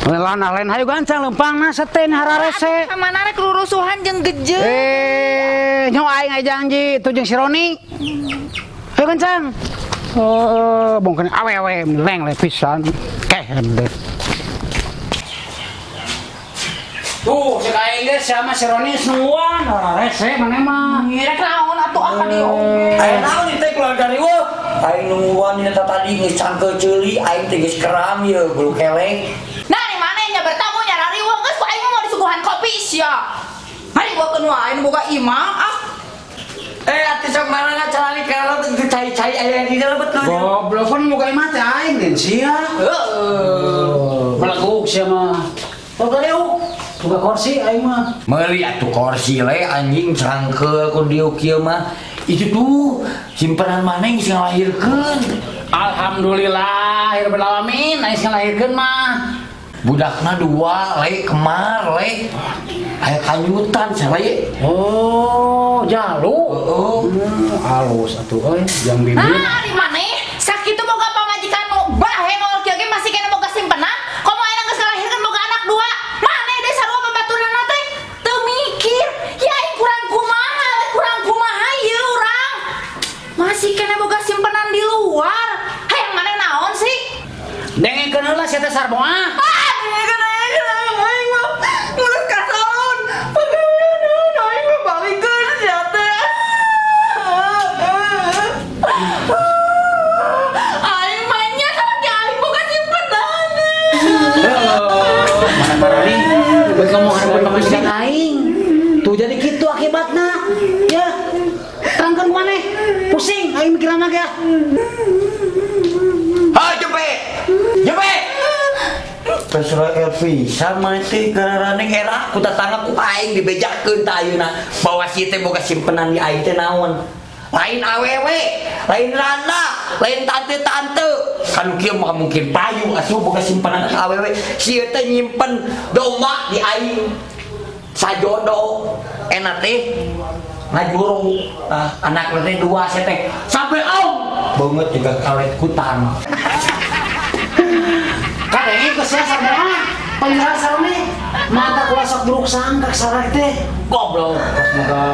Lana lain hayu gancang lempangna seten hararese. Kamana rek rurusuhan jeung geje. Nyo aing aya janji tuh jeung si Roni. Hayu gancang. Oh, bongkeun awewe leng le pisan. Keh deh. Tuh, cek aing ge sama si Roni nungguan hararese maneh mah. Rek naon atuh ah ka dieu oge. Aya naon ieu teh keluarga riweuh. Aing nungguan dina tadi geus cangkeul ceuli, aing teh geus keram ieu bulu keleng. Nah, di mana nya bertamu nya rariweuh geus ku aing mah disuguhan kopi sia. Hariweukeun wae nu boga imah ah. Atuh sok marana calali kalau teu cai-cai aya di dalam betul. Goblok kan boga imah teh aing den sia. Heeh. Beleguk sia mah. Boga diuk. Boga kursi aing mah. Meuli atuh kursi le anjing cangkeul ku dieu kieu mah. Itu tuh simpanan mana yang bisa ngelahirkan. Alhamdulillah rabbil alamin aing ngelahirkeun mah. Budakna dua le kemar le. Aya kanyutan sae. Oh, jalu. Heeh. Halus atuh euy jang bibi. Nah, ari maneh sakitu boga pamajikan nu bahe ngol kieu ge masih kena boga simpenan. Komo ayeuna geus ngelahirkeun boga anak dua. Maneh deui sarua babaturanna teh teu mikir. Ya aing kurang kumaha, kurang kumaha ieu urang. Masih kena boga simpenan di luar. Hayang maneh naon sih? Dengekeun heula sia teh sarboa. Ah, dengekeun aing mah ngurus ka salon. Pagawean naon aing mah balikeun sia teh. Aing mah nya salaki aing boga simpenan. Mana parani buat ngomong harapan pamajikan aing. Tuh jadi kitu akibatna. Ya. Terangkeun ku maneh. Pusing aing mikiranna ge. Ha, Jepe. Jepe. Pesra Elvi sama teh gararane era ku tatangga ku aing dibejakeun ta ayeuna bahwa si teh boga simpenan di aing teh naon. Lain awewe, lain randa, lain tante-tante. Kan kieu mah mungkin payu asuh boga simpenan ka awewe. Si teh nyimpen domba di aing. Sajodo enak teh ngajuru. Nah, anak teh dua si teh sampai om banget juga kalet kutang. Kadenge ke sia sarboa, penjara sarone, mata kula sok buruk sangka sarek teh. Goblok, pas moga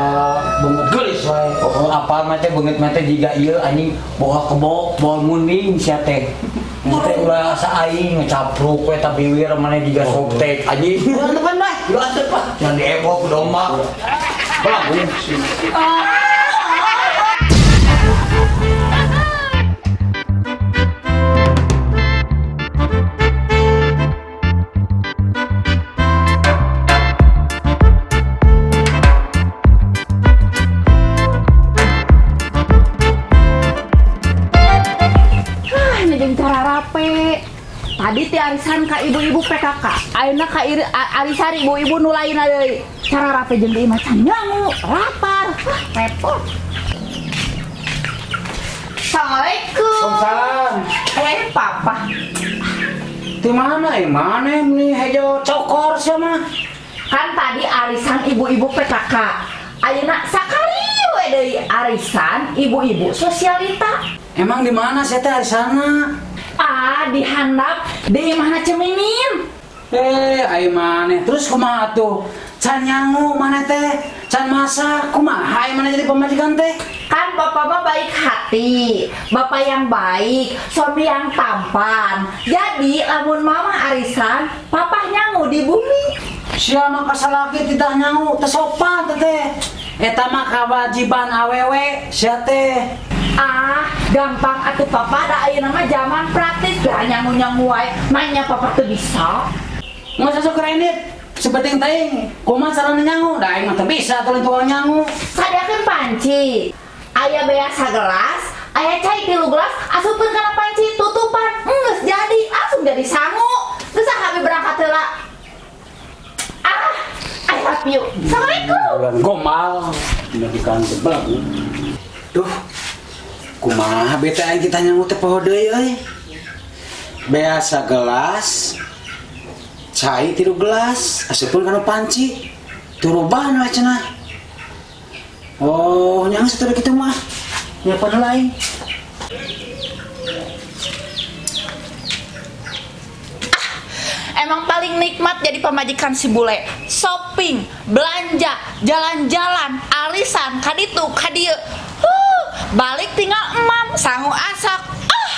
beungeut geulis wae. Oh, apa mah teh beungeut mah teh jiga ieu anjing boga kebo, boga munding sia teh. Teh ulah asa aing ngecapruk we ta biwir maneh jiga soptek anjing. Antepan bae. Lu antep ah, jangan diebok domba. Belagu. Tadi ti arisan ka ibu-ibu PKK, ayeuna ka arisan ibu-ibu nu lain deui. Cara rape jeung deui macan nyangu, lapar, repot. Assalamualaikum. Waalaikumsalam. Papa. Di mana mana nih hejo cokor sia mah? Kan tadi arisan ibu-ibu PKK. Ayeuna sakali we deui arisan ibu-ibu sosialita. Emang di mana sia teh arisanna? Ah, di handap di mana Cemimin? Ai maneh terus kumaha tuh? Can nyangu maneh teh, can masak, kumaha ai maneh jadi pamajikan teh? Kan bapak mah baik hati, bapak yang baik, suami yang tampan. Jadi lamun mama arisan, papa nyangu di bumi. Sia mah kasalaki tidak nyangu, teh sopan teh. Eta mah kewajiban awewe sia teh. Ah, gampang atuh papa, da ayeuna mah zaman praktis, gak nyangu-nyangu wae, nanya papa teu bisa. Nggak usah kredit, sepenting teuing, kumaha carana nyangu, da aing mah teu bisa atuh tukang nyangu. Sadiakeun panci, aya beas sagelas, aya cai 3 gelas, asupkeun kana panci, tutupan, geus jadi, langsung jadi sangu. Geus ah abi berangkat heula. Ah, I love you. Assalamualaikum. Gomal, dina di kantor belagu. Duh. Kumaha bete aing kita nyangu teh poho deui euy. Beas sagelas, cai 3 gelas, asupkeun kana panci. Turuban we cenah. Oh, nya geus atuh kitu mah. Nyiapan heula aing. Emang paling nikmat jadi pamajikan si bule. Shopping, belanja, jalan-jalan, arisan, kaditu, kadieu. Balik tinggal emam, sangu asak. Ah,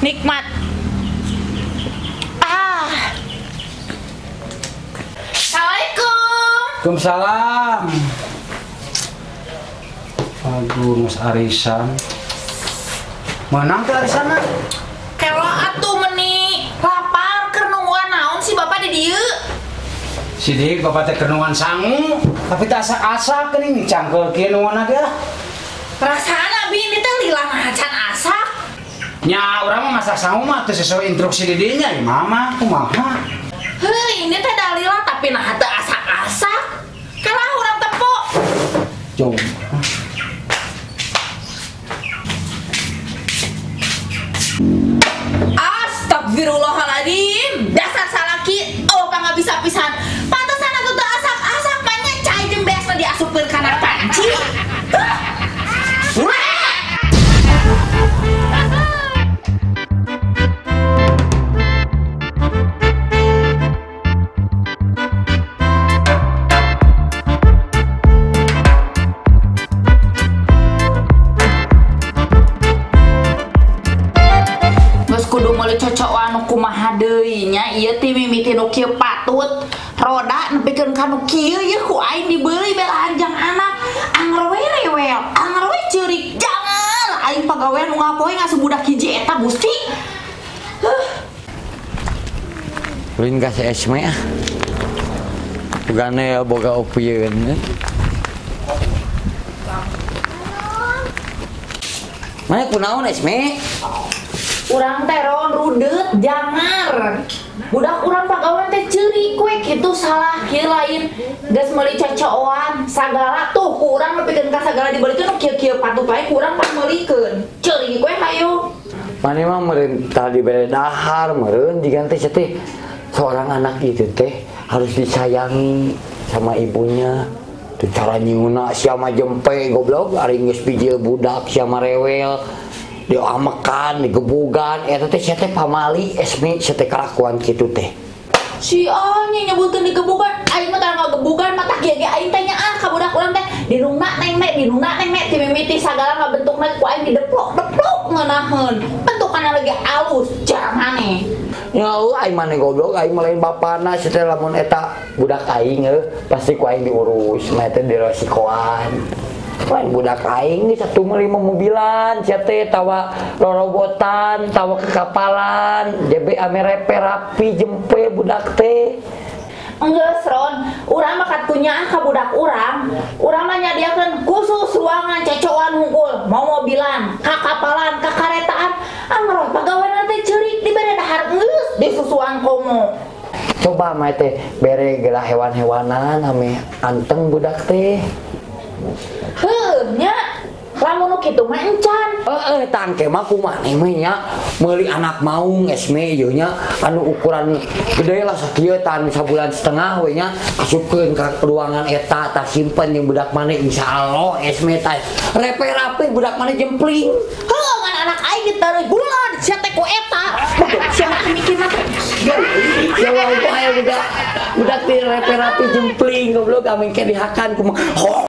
nikmat. Ah. Assalamualaikum. Waalaikumsalam. Aduh, mas arisan. Menang ke arisan? Kelo atuh meni lapar keur nungguan naon si bapak di dieu? Sidik bapak teh keur nungguan sangu, tapi tak asak-asak geuning cangkeul kieu nungguan ge lah. Perasaan abi ini teh lila macan asak. Nya urang mah masak sangu mah teu sesuai instruksi di dinya ya mama kumaha. Heuh, ini teh dalila tapi nah teu asak-asak. Kalah urang tepo. Jom. Astagfirullahaladzim, dasar salaki, oh apa nggak bisa pisan. Pantesan aku teu asak-asak, banyak cai jeung beasna diasupkeun kana panci. Kudu kumaha deui nya ieu ti mimiti nu kieu patut roda nepikeun ka nu kieu ieu ku aing dibeuli belahan jang anak anger we rewel anger we ceurik jangan aing pagawean nu ngapoe ngasuh budak hiji eta Gusti. Ulin ka si Esme ah. Bugane boga opieun. Mana kunaon Esme? Urang teh ron rudet jangar. Budak urang pagawean teh ceurik we kitu salah kieu lain geus meuli cocoan sagala tuh ku urang nepikeun ka sagala dibeulikeun nu kieu-kieu patut wae ku urang pangmeulikeun. Ceurik we hayu. Mane mah meureun tah dibere dahar meureun diganti teh seorang anak itu teh harus disayangi sama ibunya. Tuh cara nyiuna sia mah jempe goblok ari geus bijil budak sia mah rewel. Diamekan, digebugan, eta teh sia teh pamali Esme sia teh kalakuan kitu teh. Si nya nyebuteun digebugan, aing mah tara ngagebugan mah tah kieu ge aing teh nya ah ka budak urang teh dinungna neng mek, dinungna neng mek ti mimiti sagala ngabentukna ku aing dideplok-deplok ngeunaheun. Bentukanna lagi alus, jar maneh. Nya aing maneh goblok, aing mah lain bapana sia teh lamun eta budak aing heuh pasti ku aing diurus, mah teh dirosikoan. Lain budak aing geus satu meuli mobilan sia teh tawa rorobotan tawa kekapalan jebe ame repe rapi jempe budak teh. Enggeus Ron, urang mah katunyaah ka budak urang. Urang mah nyadiakeun khusus ruangan cecoan hungkul, mau mobilan, kakapalan, kakaretaan. Angger pagawean teh ceurik dibere dahar geus disusuan komo. Coba mah teh bere geura hewan-hewanan ame anteng budak teh. Heuh nya lamun nu kitu mah encan. Heeh tangke mah kumaha mah nya meuli anak maung Esme ieu nya anu ukuran gede lah sakieu tan sabulan setengah we nya asupkeun ka ruangan eta tah simpen jeung budak maneh insyaallah Esme tah repe rapi budak maneh jempling. Heuh ngan anak aing ditaruh bulan sia teh ku eta. Sia mah mikirna teh. Ya wae budak budak teh repe rapi jempling goblok amin ke dihakan kumaha.